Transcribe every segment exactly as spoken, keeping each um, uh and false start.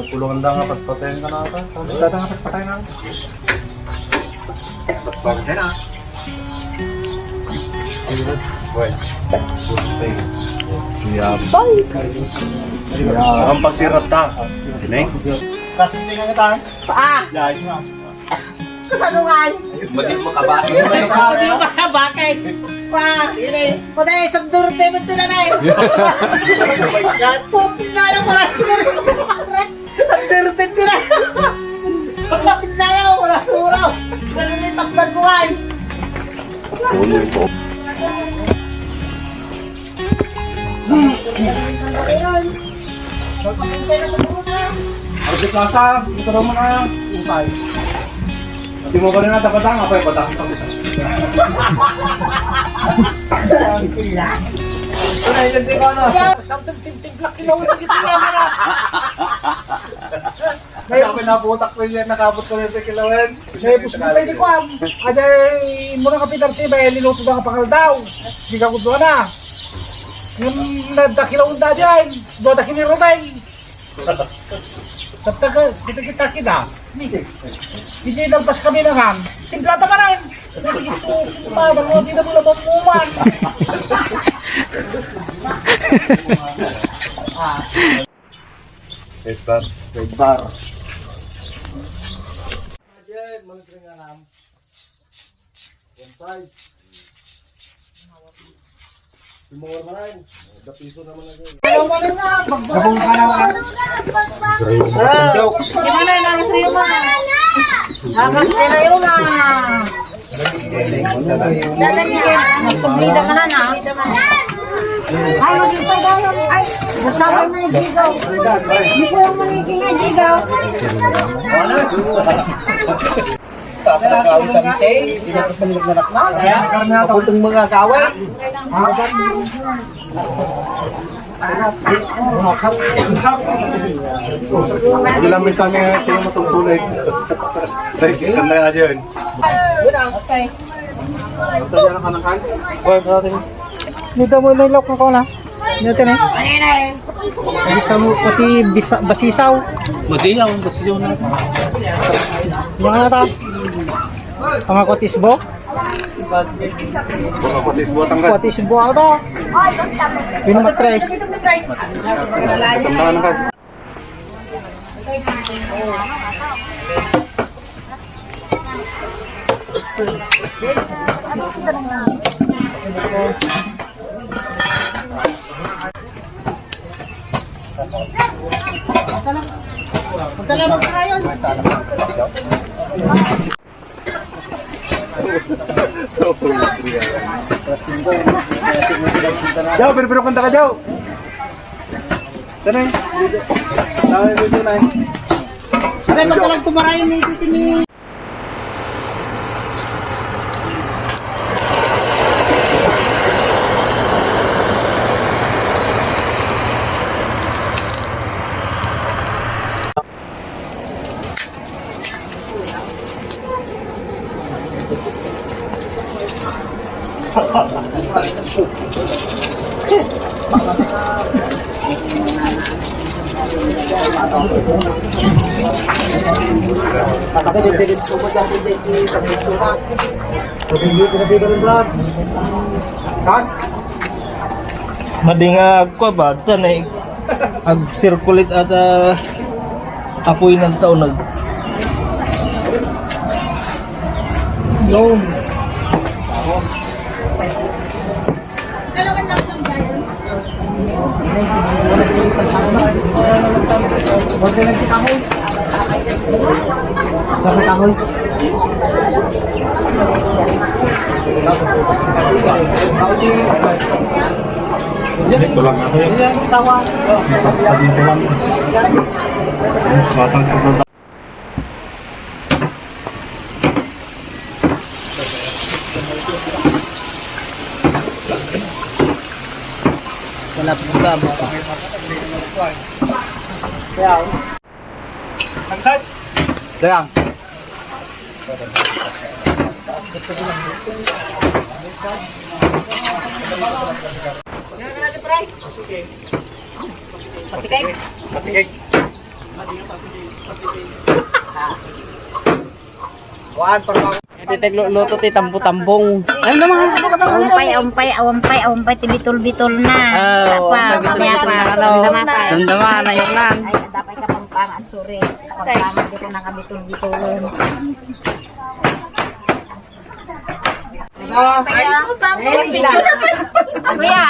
Kulungan da nga pagpatayan ka na ata. Kulungan da nga pagpatayan na. Pagpatayan na. Well, good thing. Yeah. Bye. Ang pagsirap ta. Ini? Kasi tingnan kita. Ah! Guys. Ano nga? Mali mo ka ba? Hindi mo ka bakit? Pa, ini. Patay, isang duro tayo ito na na eh. Oh my God. Puti na yung mga siguro. Ang duro tayo na. Puti na yung mga siguro. Ganun yung taklag mo ay. Ulo ito. Ang deklasa, gusto mo na utay. Pati mo ba na tapatang, apa yung batang? Ano yun, di ko ano? Samtang timtimplak, ilaw na kita naman ah. Kaya ako nabutak ko yan, nakabot ko na sa kilawan. May puso ko pwede ko, ah. Ajay, muna ka, Peter, ti, may linuto na ka pangal daw. Di ka kuduan na. Yung nadakilaw da dyan, dua da kini Rodel. Sabta ka, kita-kita kita. Hindi nagpas kami na kan. Timplata pa rin. Ito, pa, dalawa, di na mo labang uman. Ah. Edbar. Edbar. Ajay, maligring alam. Yan, five. Timor na rin. Dapiso naman na rin. Gabong ka naman. Jokes. Di ba na, nang sa'yo, ma? Akas ka na yun, ah. Sumida ka na, na. Ay, maging pa tayo. Ay, nagkakaroon na yung gigaw. Di ko lang magiging yung gigaw. Tapos ang kaawit ang ite, tinapos kami nagnanak na. Kaya, karna pa itong mga gawin. Hindi lang minsan nga, ito yung matutulog. Ay, ano na nga dyan? Okay. Ito yan ang kanakan. Well, sa atin. Nito mo na ilok ko na. Nito na. Bisa mo pati bisa, basisaw. Madiyaw, basiyaw na. Mga ta. Mga kotisbo. Mga kotisbo, tanggal. Kotisbo ato. Pino matres. Tandaan ka. Joe, pero-pero kanta ka, Joe. Tanay. Tanay, dito na. Aray, pagkalag tumarayan ni Titi ni. Madi nga agkua ba? Tan ay ag-circulate ata apoy ng tao nag- Yun. Ito lang ako. Ito lang. Batang Wala po ba? Kaya, Dayang. Pasikay. Pasikay. Kuan, parang Iti tagluto ti tambo-tambong. Ano naman? Umpay, umpay, umpay, umpay, ti bitol-bitol na. Ah, oo, Apa, umpay, bitol-bitol na, ano? Damdaman, ayun na. Ay, dapat Kapampangan, sorry. Kapampangan, di ko nakabitol-bitolon. Kuya.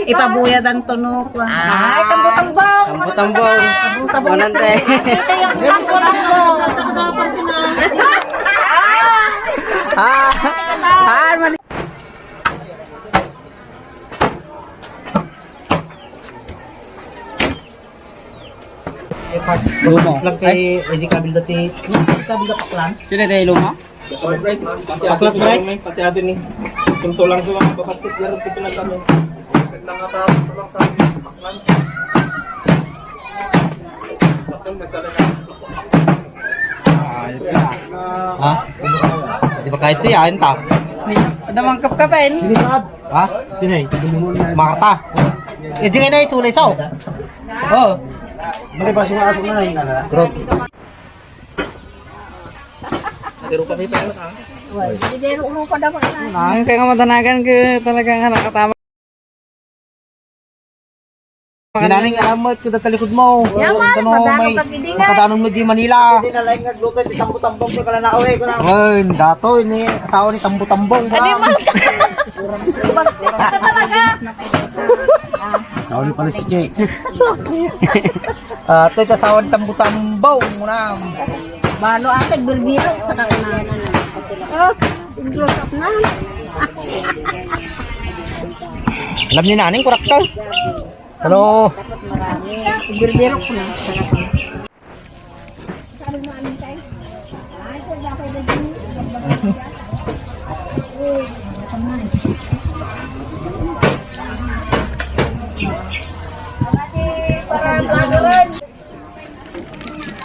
Ipabuyad ang tunok. Ay, tambo-tambong. Tambo-tambong. Tambo-tambong. Manante. Ito yung tambo-tambong. Ah, ah, mali. Lumo. Lang kay Eddie Cabildo ti, Cabildo Paklan. Sino tayo lumo? Paklat, pre. Pati atin ni. Tunto lang sa mga kapatid, meron ko pinagkami. Lang ata, lang tayo. Ayos na. Ha? Di ba kahit ito, yain ta? Ada mang kapkapen. Ha? Tinay. Marta. Eh, di nga na isulay sa, oh. Oh. Mali ba sila asok na yun? Bro. Pero pa kita, ha? Hindi, ulo pa dapat na. Ang kaya nga madanagan ko talagang nakatama. Ginaning alam mo, ito talikod mo. Yaman, ano, madano may ka pidingan. Makadanon mo di Manila. Hindi na lang nagluto, di tambo-tambong, di ka lang nauwi, ko na. Ay, dato, ini, asawa ni tambo-tambong, Adi ba? Mal. Basta talaga. Asawa ni Paliske. Ah, ito, ito, asawa ni tambo-tambong, muna. Balo, ate, birbiro, sa kauna. Oh. Close up na. Alam ni Naning, kurakto. Ano? Dapat marami. Birbiro ko na. Sarap na.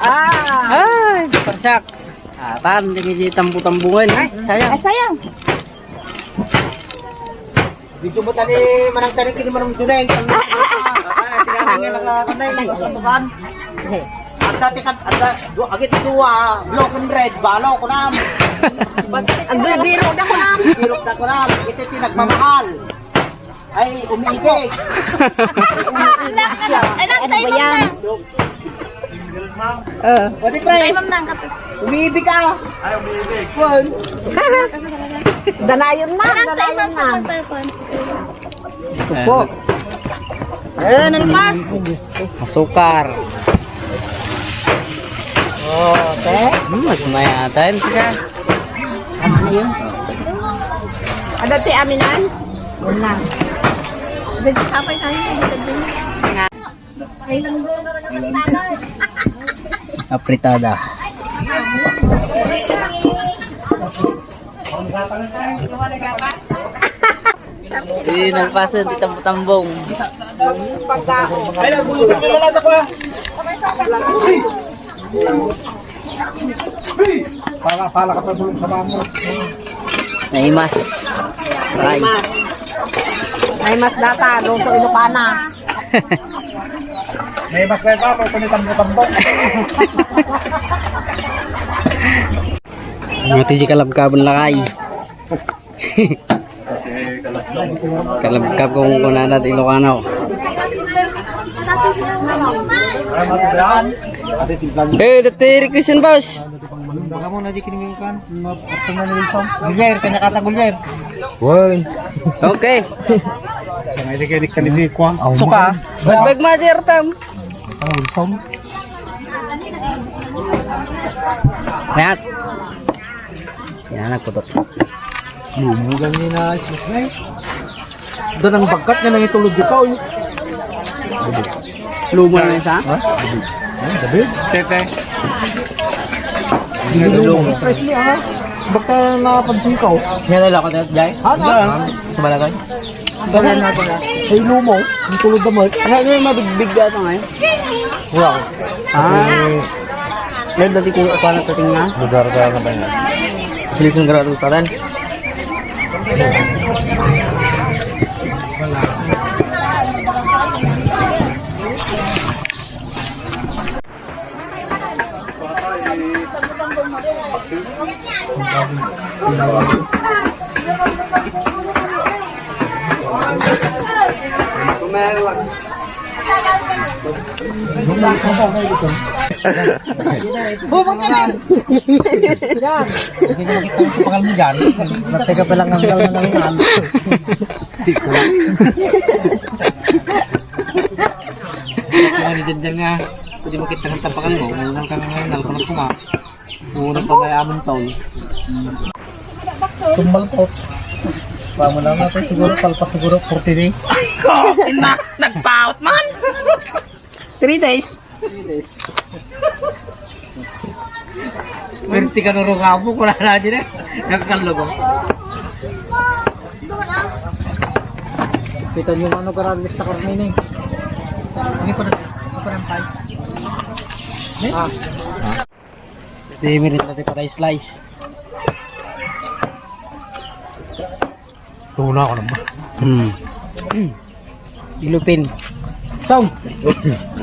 Ah! Ay, parsak. Atan, di kiti tambu-tambungan. Ay, sayang. Ay, sayang. Video mo tani manang saling kini manang Juneng. Ay, tinangan niya naka-, ano, yung kasukan. Ang dati ka, ang da-, du-, agit dua, black and red, balo ko na. Ang biro na ko na. Biro na ko na. Ito ti nagmamahal. Ay, umiibig. Umiibig siya. Ay, nang Ano ba yan? Pwede, pre. Ay, ma'am, nang kape. Umiibig ka. Ay, umiibig. Kuwan. Danayon na, Nang danayon na. Gusto po. Eh, nalpas. Asukar. Oh, te. Hmm, mas mayata yun, sika. Ano yun? Ada ti aminan? Wala. Apay tayo, apay tayo. Apritada. Di nalpasan ti tambo-tambong. Pagkaon. Pala, pala ka pa bulong sa bamo. Naimas. Ay. Naimas data, luto Ilocana. Naimas na ito, luto ni tambo-tambo. Mati di kalabkaban lakay. Kalabkab kung kunana ti Ilocano. Eh, dati request yun, boss. Gulier, kanya kata gulier. Woy. Okay. Suka. Bagbag mother tam. Wilson. Yan. Yan, nagputok. Lumo ganina, smoke na eh. Doon ang bagkat nga nangitulog dito, eh. Lumo na isa? Ha? Ay, gabi. Sete. Hindi lumo. Presley, ah. Baka napansin ka, oh. Yan na lang ako, Jai. Ha, na? Sa Malagay. Wala na pala. Ay, lumo. Ang tulog naman. Ano, ano yung mabigbig yata ngayon? Wow. Ah. Eh, yan, dati ko, paano sa tingin nga? Lugar ka na ba yan? Silisong grado sa tan. Bubog ka na! Yan! Hindi ko makita ang kapangal mo dyan. Matay ka palang anggal na lang. Ang dyan nga. Pwede makita ng tapakan mo. Ngayon lang kami ngayon. Alam ko na kuma. Mura pa may amon taon. Tumbal po. Pamo na natin siguro, palpa siguro, forty days. Ko, ina, nagpaot man. Three days. Three days. Swerte ka nung rungabo, wala na din eh. Nagkalo ko. Kita niyo ano, karami sa karne ni. Hindi pa na, hindi pa na. Ah. Iti mirinda ti patay slice. Tuna ko naman. Hmm. Ilupin. Tong!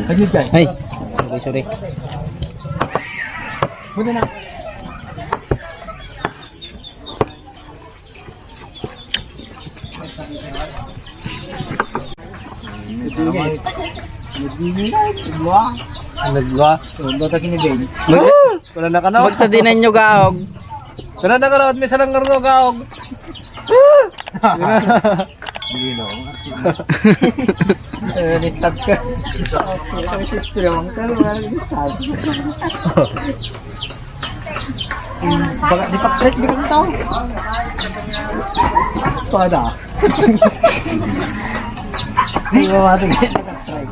Ayun, guys. Ay. Sorry, sorry. Pwede na. Nagwa. Nagwa. Wala na ka na. Magtadinan nyo gaog. Wala na ka na. May salang ngarno gaog. Dino. Eh, lisag ka. Ang sister, ang kalma, lisag. Baga, di pa-trick, di ka tao. Pada. Di ba, mati, di pa-trick.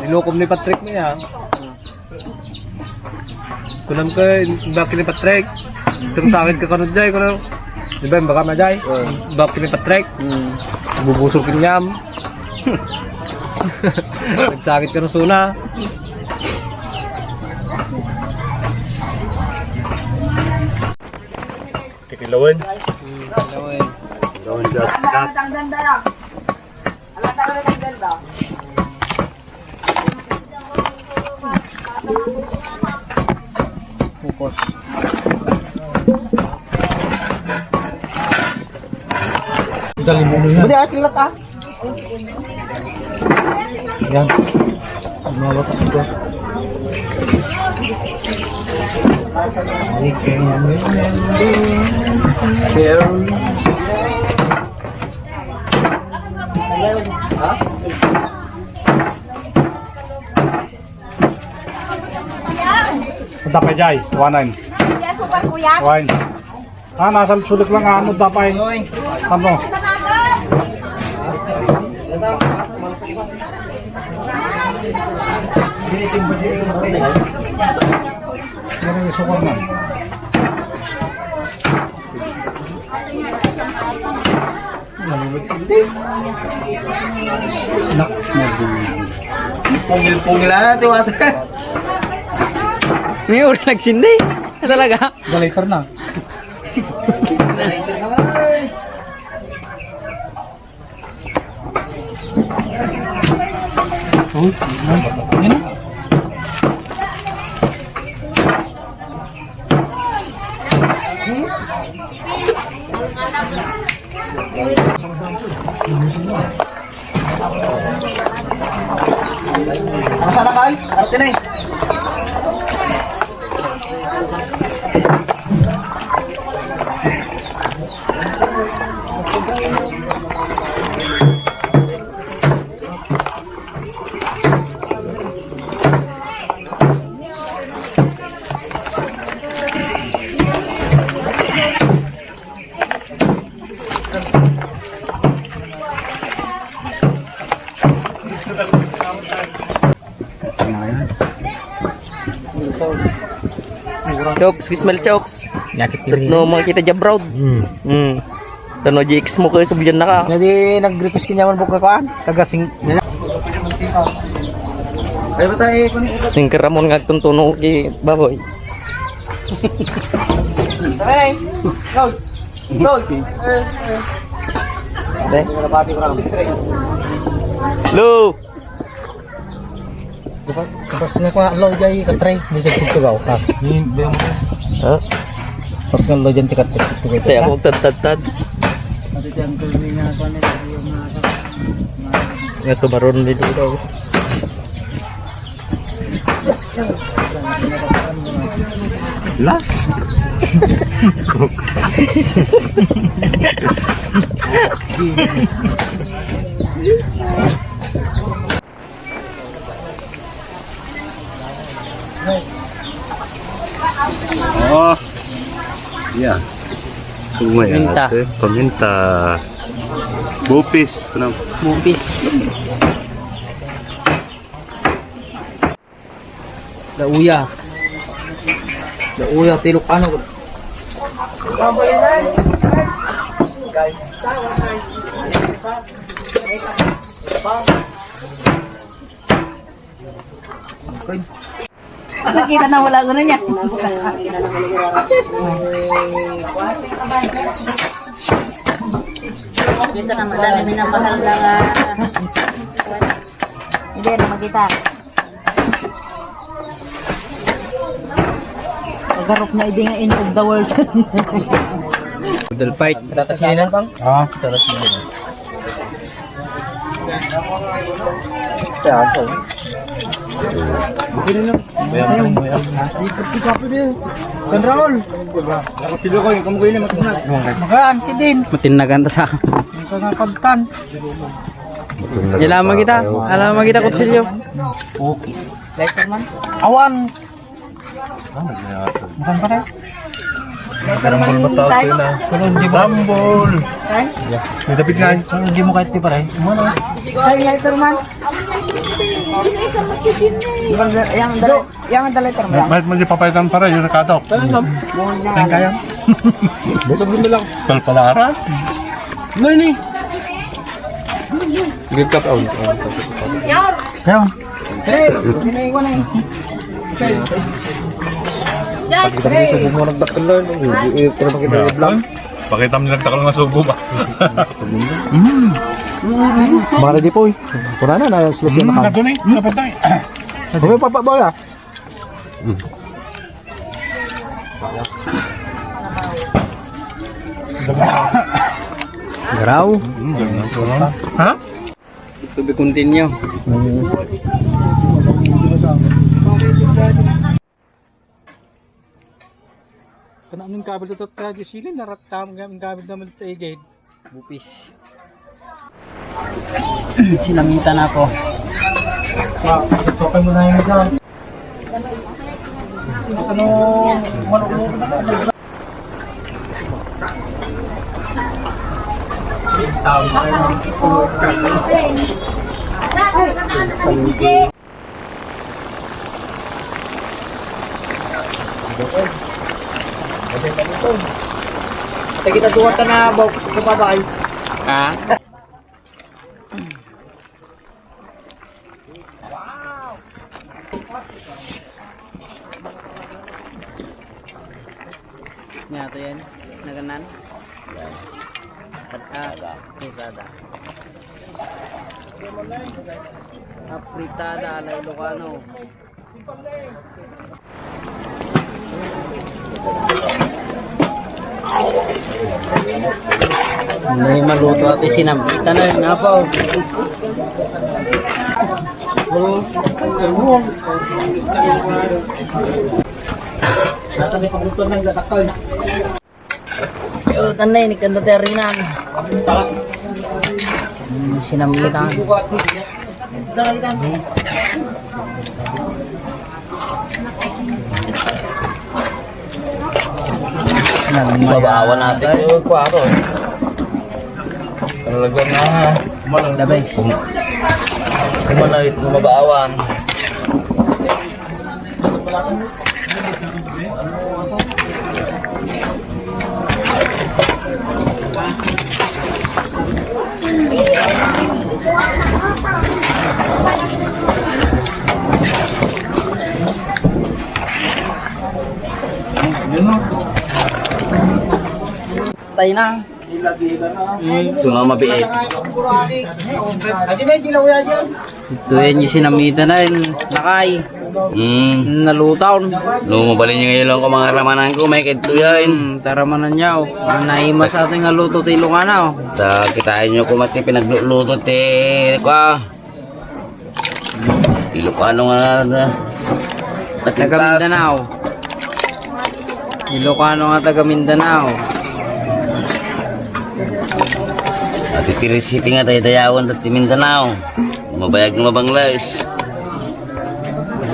Nilukom ni Patrick niya. Kunam ka, bakit ni Patrick? Itong sakit ka kanud, jay, kunam. Di ba, baka na, jay? Oo. Bakit ni Patrick? Hmm. Bubusog kinyam. Nagsakit ka na suna. Kitilawan. Hmm, kitilawan. Kitilawan, just that. Pupos. Dali mo na. Budi, akin lang, ah. Yan. Umawat ako. Pero, ha? Punta pa, jay. Kuhanan. Kuhanan. Ah, nasa sulik lang, ano, dapat. Ano? Ano yung sukar na? Nak, naging. Pungil-pungil na, tiwasa. May uri nagsindi. Talaga? Galater na. Oh, ano? Ano? Asa na, Kai? Arte na eh. Chokes, Kismel Chokes. Yakit diri. No, makita dyan, bro. Hmm. Hmm. Tano, G X mo kayo, subyan na ka. Jadi, nag-request kanya man buka kuan. Taga sing-, Ay, ba tayo, kunin? Singkir Ramon nga tuntuno ki baboy. Okay. Go. Go. Eh, eh. Ate? Hello. Tapos nga kwa, alo, jay, katray, di jay tugtugaw, ha? Ni, bilang mo. Ha? Tapos nga, alo, jay, tikat, tikat, tikat. Te, ako, tad, tad, tad. Pati ti uncle ni nga, kwa, ni, yung mga, mga Nga sumaron ni Dudaw. Las. Oh. Yeah. Paminta. Paminta. Bupis. Ano? Bupis. Lauya. Lauya, ti Ilocano. Nakita na wala ko na niya. Dito na, madali, minamahal na nga. Hindi na makita. Pagarup na idi nga end of the world. Middle fight. Tatas yun, pang? Ah. Tatas yun. Kaya ako. Kan Raul. Sino ko yung kamukoy na matinag? Makaan, kidin. Matinagan ta sa. Ang kangakabtan. Ilama kita. Alama kita, kutsilyo. Okay. Lighter man? Awan. Ah, naglayato. Makan pa tayo? Karambol ba tao sila? Karambol. Ay? May dapit na eh. Hindi mo kahit di pa rin. Umano? Ay, lighter man. Yang dala, yang dala lighter man. Bakit mo di papaitan pa rin? Yung nakatok. Ang kaya? Sabi mo lang. Palpalaran? No, ini. Good cup, oh. Kaya? Hey, ginaiwan eh. Pagkita mo sa bumo ng dakkel na, eh, eh, pero makita yung vlog. Pakita mo nagtakal nga subo ba? Mm. Mga ready po eh. Kuna na, na-slow siya Mm, na ka. Nagano eh, napatay. Okay, papa, boy ah. Graw. Ha? To be continue. Kanang kabil to, tayo silin, naratam, gamit naman ito, igid. Bupis. Sinamita na ako. Ah, okay mo na yun dyan. Ano, manok mo na. Kita duwa ta na, Bob, sa babay. Ha? Nya to yan. Naganan? Yan. At, ah, fritada. Apritada ala Ilocano. Hindi maluto ati sinambitan na yun, apaw. Nata ni pagluto ng gatakal. Yo, tanay, ni kanda terinan. Hmm, sinamitan. Babawan natin yung kwaro. Talaga na. The best. Kumalay, lumabaawan. Tayo na. Mm. Sumama biit. Ito yan yung sinamita na yun, lakay. Mm. Nalutaw. Lumabalin nyo ngayon lang ko mga ramanan ko, may kadto yan. Mm, taramanan niya, oh. Ah, naima sa ating nga luto ti Ilongano, oh. Ta, kitain nyo ko mati pinagluluto ti, kwa. Ilocano nga na, Taga Mindanao. Ilocano nga taga Mindanao. Ati Piri City nga daydayawan dati Mindanao. Mabayag nga mabangles.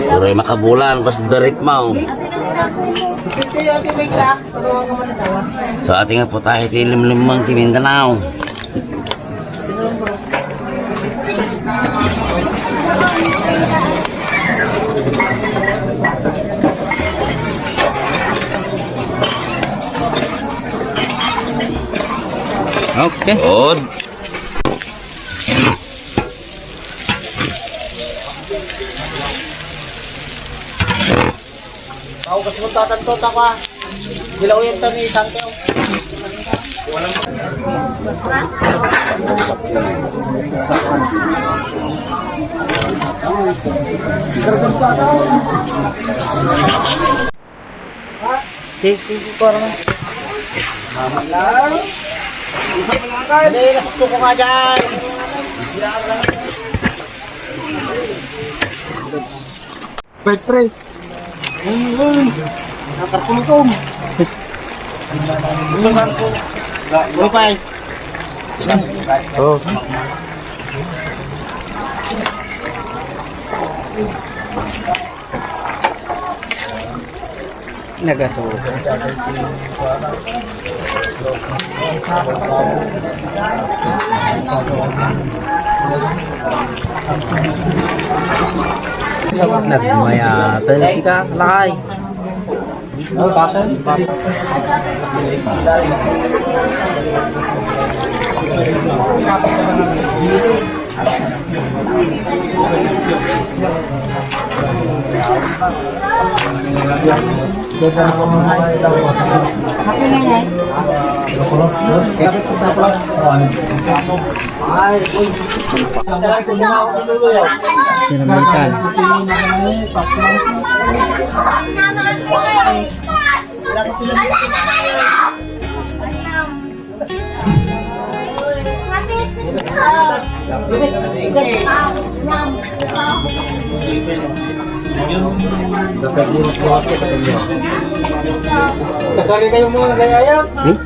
Pero ay makabulan, basta darip mo. So, ati nga putahe ti limlimang ti Mindanao. Okay. Good. Tao kasi kung tatanto, takwa. Gilaw yan, tani, sangkew. Sige, sige, parang. Hindi, nasuko nga dyan. Pre, pre. Ay, ay. Nakakulong. Uy, pay. Oh. Nagasuko sa akin. Nagmayatan sika, lakay. Sinamitan. Nagkari kayo mga nagayayam? Hmm?